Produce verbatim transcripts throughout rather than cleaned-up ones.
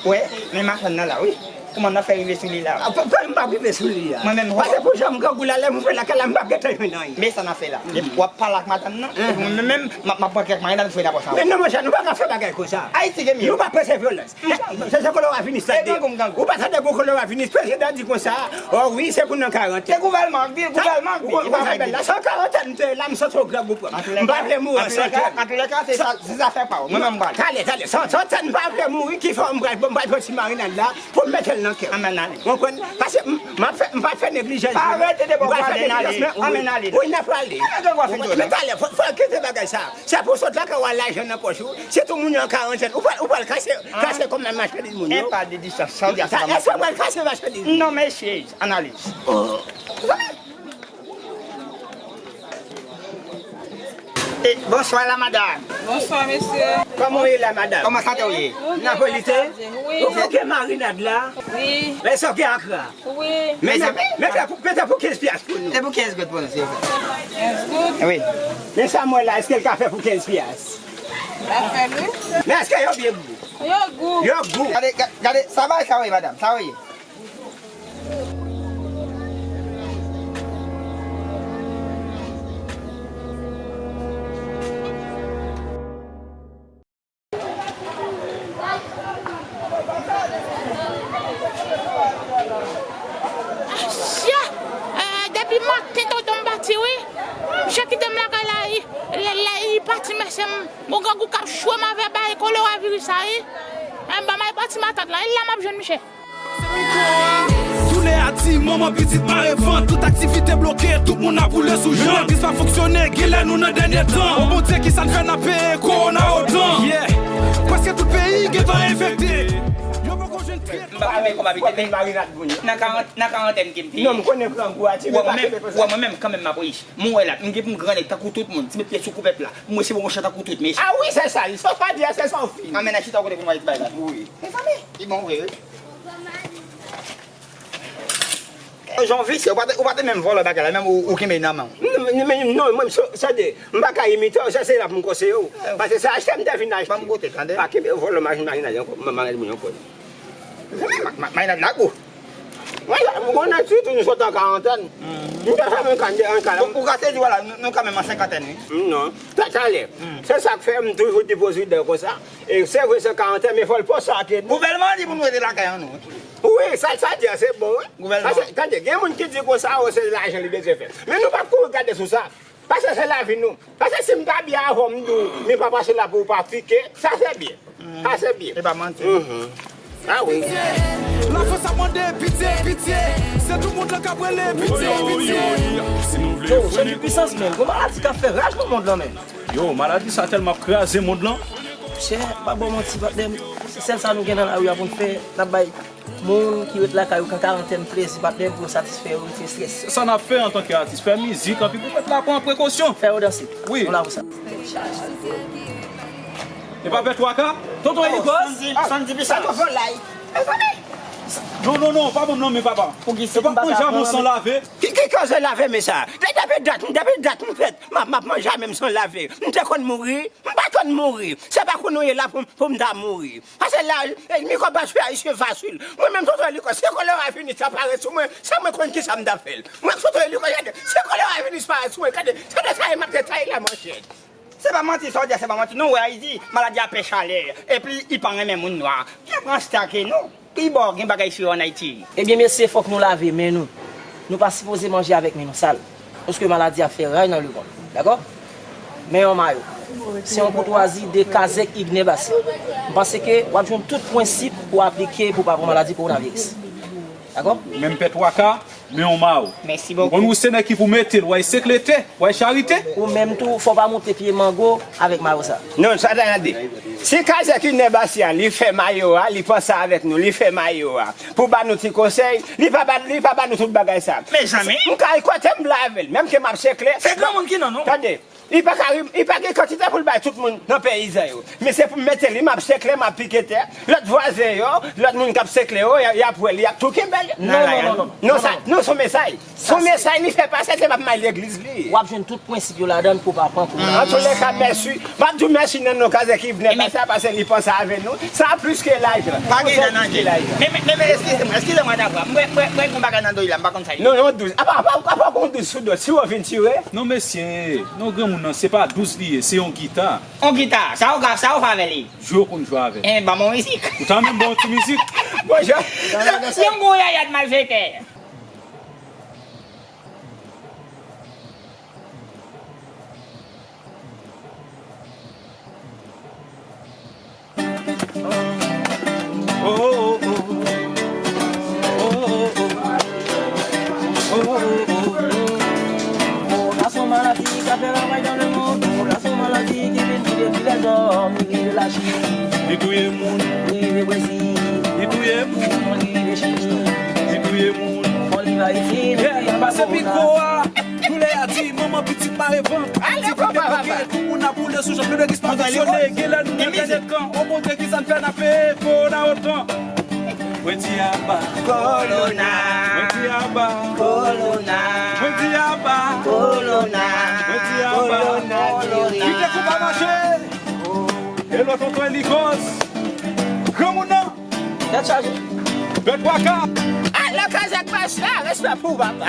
Wè, men machann nan la, wi. Kòman n ap fè rive sou li la? A, pou, pou m pa rive sou li a. Mwen menm, pase pou jan m grangou la, lè m rive lakay la, m p ap gentan jwenn anyen. Men sa n ap fè la. Depi w ap pale ak madanm nan, epi mwen menm, m ap, m ap pran kèk mari la, m foure nan pòch la. Men non, monchè, nou pa ka fè bagay konsa. Ayiti gen mye. Nou pa prese vyolans. Se, se koloravinis la. E grangou m grangou. Ou pa tande gwo koloravinis, prezidan di konsa, o wi, se pou nan karantèn. Se gouvèlman, gouvèlman, gouvèlman. Sa, ou konn sa bèl la, se an karantèn m te ye la, m santi yon grangou pran m. M pa vle mouri an sante. Antoulèka, se sa, se zafè pa w. Mwen menm m pral. Talè, talè, san, san tèt m pa vle mouri, ki fè m pral, m pral pran ti marinad la pou m mete l nan kè. Ann ale. Ou konprann? Pase m, m ap fè, m p ap fè neglijans. Pa rete de bò, m pral fè neglijans, men wi, wi, n a prale. Men talè, fò, fò kite bagay sa. Se pou sot lakay w al lajan nan pòch ou. Sitou moun yo an karantèn. Ou pral, ou pral kase, kase kòm nan machandiz moun yo. Èske w pral kase machandiz? Non, mesye, analiz. Eh, bonswa la madam. Bonswa mesye. Kòman w ye la madam? Kòman sante w ye? N ap polite? Wi. Ou fè ke marinad la? Wi. Èske w gen akra? Wi. Men, men, men fè pou, men fè pou kenz pyas pou nou. Se pou kenz goud pou nou, silvouplè. Kenz goud? Wi. Men sa m wè la, èske l ka fè pou kenz pyas? L ap fè l wi. Men èske yo byen gou? Yo gou. Yo gou. Gade, ga-, gade, sa bagay sa w ye madam, sa w ye? Asya! Eh, depi maten tonton m pati wi. Misye kite m lakay la, li, li, li, li pati mesye m. Bon grangou k ap chwe m avè bagay koloraviris sa wi. Eh, ban m al pati matant la, e la m ap jwenn misye. Tounen a di manman pitit mare vant, tout aktivite bloke, tout moun ap woule sou jan. Legliz pa fonksyone, genlè nou nan dènye tan. O Bondye, kisa n fè n ap peye kowona otan? Yeah. Prèske tout peyi gentan enfekte. Yo poko jwenn tretman. M pa renmen kòm abitye, men nan karan-, nan karantèn ke m te ye. Non, m konnen grangou a, ti men pa kenbe konsa. Wè mwen menm, kanmenm m ap rich. Mwen wè la, m gen pou m gran nèg tankou tout moun. Ti met pye sou koupèt la. Mwen se bon monchè tankou tout mesye. A wi, se sa, se sa w di a, se sa w fin. Ann men al chita yon kote pou n wè ti bagay la. Wi. Mezanmi, li bon vre wi. Jan w visye, ou pa te, ou pa te menm vòlò bagay la, menm ou, ou kenbe nan men w. Non, men, non, mwen, sa, sa de, m pa ka imite w, se, se la pou m konseye w. Paske se achte m te vin achte. Ban m goute, tande. Pa kenbe vòlò machin, machin ankò, m, m, m ankò. Ma, ma, marinad la gou. Mwen la, mwen konnen sitou nou sot an karantèn. M te fè mwen ka, an ka la. Ou, ou ka sezi, wala, nou, nou kanmenm an senkantèn, wi. Non. Talè, se sa k fè m toujou di prezidan konsa. E se vre se karantèn, men fò l pase atè nou. Gouvènman an di pou nou rete lakay an nou. Wi, sa, sa di a, se bon, wi. Gouvènman. Paske, tande, gen moun ki di konsa, o, se lajan li bezwen fè. Men nou p ap kouri gade sou sa. Paske se lavi nou. Paske si m ta byen avè w, m di w, men pa pase la pou w pa pike, sa se byen. Sa se byen. E pa manti. A wi. Lafrans ap mande pitye, pitye. Se tout mond lan k ap rele pitye, pitye. Yo, se di pisans, men. Gon maladi k ap fè raj nan mond lan, men. Yo, maladi sa tèlman ap kraze mond lan. Chè, pa ba w manti, patnè m. Se sèl sa nou gen nan lari a pou n fè, n ap bay moun ki ret lakay yo k an karantèn plezi, patnè m, pou yo satisfè yo, retire estrès. Se sa n ap fè antanke atis, fè mizik, anpi pou pèp la pran prekosyon. Fè yo danse. Wi. Nou la pou sa. E pa pè twa ka? Tonton Elikòs? Sandy, Sandy, sa tonton lay. Mezanmi. Non, non, non, pa ban m nan men papa. E pa manje a men san lave. Ki, ki koze lave men sa? Depi dat, depi dat m fèt, m ap, m ap manje a men m san lave. M te konn mouri, m pa konn mouri. Se pa kounye a la pou, pou m ta mouri. Paske la, eh, mikwòb aswè ayisyen fasil. Mwen menm tonton Elikòs, si kolera vini sa parèt sou mwen, san mwen konn kisa m ta fè l. Mwen tonton Elikòs, gade, si kolera vini sa parèt sou mwen, gade, se de sa m ap detaye la, monchè. Se pa manti, sa w di a, se pa manti. Nou wè Ayiti, maladi a pè chalè, epi li pa renmen moun nwa. Ki ap pran stake nou? Ki bò gen bagay serye an Ayiti? Ebyen, mesye, fòk nou lave men nou. Nou pa sipoze manje avèk men nou sal. Paske maladi a fè raj nan lemonn. Dakò? Men yon mayo. Se yon koutwazi de Kazèk Ignè Basya. M panse ke w ap jwenn tout prensip pou w aplike pou w pa pran maladi kowonaviris. Dakò? Menm pè twa ka, men yon mayo. Mèsi bokou. Ou konn ou se nèg ki pou mete l, w ay seklete, w ay charite. Ou menm tou, fò w pa moute pye mango avèk mayo sa. Non, sa ta gade. Si Kazèk Ignè Basya, li fè mayo a, li panse avèk nou, li fè mayo a. Pou ba nou ti konsèy, li pa ba, li pa ba nou tout bagay sa. Mezanmi. M ka al kote m vle avè l, menm ke m ap sekle. Se granmoun ki nan nou. Tande, Li pa ka ri, li pa gen kantite pou l bay tout moun nan peyi sa yo. Men se pou m mete li, m ap sekle, m ap pike tè. Lòt vwazen yo, lòt moun k ap sekle yo, y a- y ap wè l, y ap tou kenbe l. Non, non, non, non, non, non, sa, non, se yon mesaj. Se yon mesaj li fè pase, se p ap may legliz li. W ap jwenn tout prensip yo ladan l pou w pa pran kou. Antouleka, mèsi. M ap di w mèsi nan non Kazèk ki vle pase a, paske li panse avè nou. Sa plis ke lajan. Pa gen nan laj. Men, men, men, eskize mwen, eskize mwen dabò. Mwen, mwen, mwen gen yon bagay nan do la, m pa konn sa li. Non, yon douz. Apa, apa, apa, yon douz sou do. Si w vin tire. Non, mesye, non, granmoun nan, se pa douz li ye, se yon gita. Yon gita, sa w ka, sa w fè avè li? Jwe w konn jwe avè l. Eh, ban m yon mizik. Ou ta menm bon ti mizik. Bonjou. Yon gwo yaya de malfektè. Kòwona se yon maladi k ap fè ravay dans le monde. Kòwona se yon maladi ki vin pi depi lèzòm, li rive Lachin. Li touye moun. Li rive Brezil. Li touye moun. Li rive Chili. Li touye moun. Fò li rive Ayiti, li touye anba kòwona. Pase mikwo a. Doulè a di manman pitit mare vant. Pitit te bloke, tout moun ap woule sou jant. Piblik pa fonksyone. Gen lè nou nan dènye kan. O Bondye, kisa n fè n ap peye kòwona otan? Mwen di aba kòwona. Mwen di aba kòwona. Mwen di aba kòwona. Mwen di aba kòwona. Kite kou pa mache. E lòt tonton Elikòz. Granmoun nan. Tèt chaje. Bèt bwaka. Alo, Kazèk pastè, respè pou w, papa.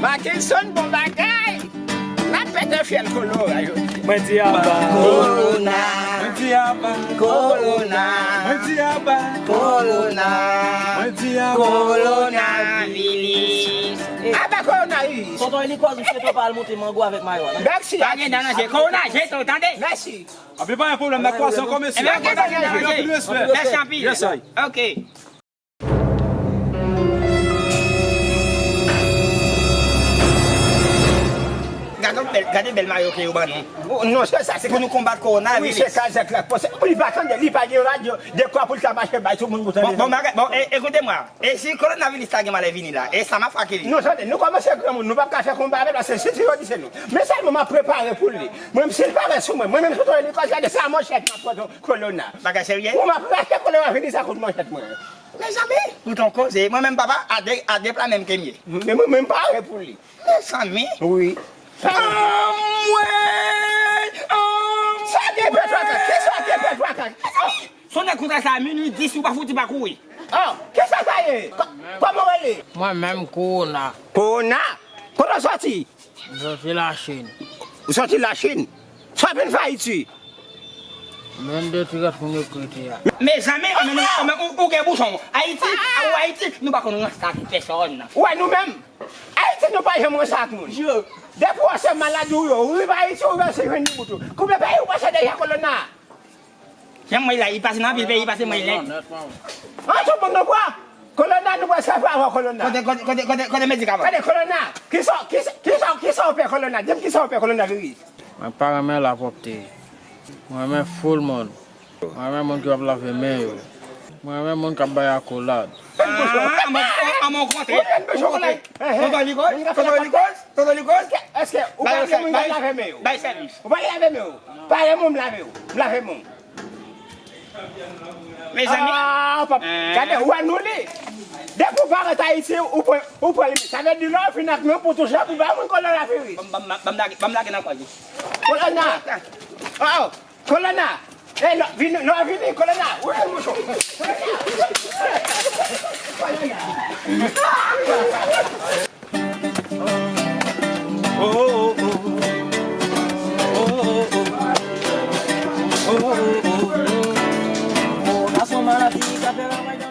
Mackenson, bon bagay. N ap pete fyèl kòwona jodi. Mwen di aba kòwona. Mwen di aba kòwona. Mwen di aba kòwona. Mwen di aba kòwonaviris. Aba kòwonaviris. Tonton Elikòz, m swete w pa al monte mango avèk mayo a, non? Mèsi. Pa gen danje. Kòwona jete w, tande? Mèsi. Anpil pa gen pwoblèm, n ap kwaze ankò, mesye. Ebyen, ok, pa gen danje. Anpil respè. Mèsi anpil. Yes, I. Ok. Gade bèl, gade bèl mayo ke yo ban nou. Oh, non, se sa, se pou nou konbat kòwona. Wi, se Kazèk la k panse. Li pa tande, li pa gen radyo, dekwa pou l ta mache bay tout moun pou tande. Bon, bon, bagay, bon, e, ekoute mwen. E si kòwonaviris la gen malè vini la, e sa m ap frape li. Non, tande, nou kòmanse granmoun, nou p ap ka fè konba avè l, paske si, si yo di se nou. Men sèlman m ap prepare pou li. Mwen, si l parèt sou mwen, mwen menm sou tande li pa gade sa manchèt m ap pran kòwona. Bagay serye? Mwen, m ap rache kòwonaviris a kout manchèt mwen. Mezanmi, pou ton koze, mwen menm papa, a de, a de pla menm ke m ye. Men mwen, mwen, m pare pou li. Mezanmi. Wi. Anmwey! Anmwey! Sa gen pèt wakak? Kisa gen pèt wakak? Sonè konsa sa, minui dis, ou pa fouti pa kouri. Oh, kisa sa ye? Kò-, kòman w rele? Mwen menm, Kowona. Kowona? Kote w sòti? M sòti Lachin. Ou sòti Lachin? Sa w vin fè Ayiti? Menm de ti rès moun yo krete a. Mezanmi, anmwey, anmwey, ou, ou gen bouchon. Ayiti, ou Ayiti, nou pa konn ranse ak pèsòn. Ou wè nou menm? Ayiti nou pa janm ranse ak moun. Depi w wè se maladi w yo, ou rive Ayiti, ou ranse jwenn li bout ou. Konbyen peyi ou pase deja kòwona? Jan m wè la, li pase nan anpil peyi, li pase mwen lèd. An, tout moun nou pran. Kòwona, nou pral sèvi avè kòwona. Kote, kote, kote, kote, kote medikaman? Gade kòwona. Kisa, kisa, kisa, kisa w pè kòwona? Di m kisa w pè kòwonaviris? Mwen pa renmen lapwòpte. Mwen renmen full moun. Mwen renmen moun ki p ap lave men yo. Mwen renmen moun k ap bay akolad. Ah, an mwen, an mwen kontre. Ou kontre. Tonton Likòz, tonton Likòz, tonton Likòz. Èske ou pa renmen moun k ap lave men yo? Bay sèvis. Ou pa lave men yo? Pare moun m lave yo. M lave men w. Mezanmi. Ah, pap. Gade, ou wè nou li. Depi ou parèt Ayiti, ou pran, ou pran li. Sa vle di lè w vin ak nou pou touche, pou bay moun kòwonaviris. Ban m, ban m, ban m lage, ban m lage nan kòz li. Kòwona. Oh, oh. Kòwona. Eh, lè w vini, lè w vini, kòwona. Ou jwenn bouchon. Kòwona se yon maladi k ap fè ravay nan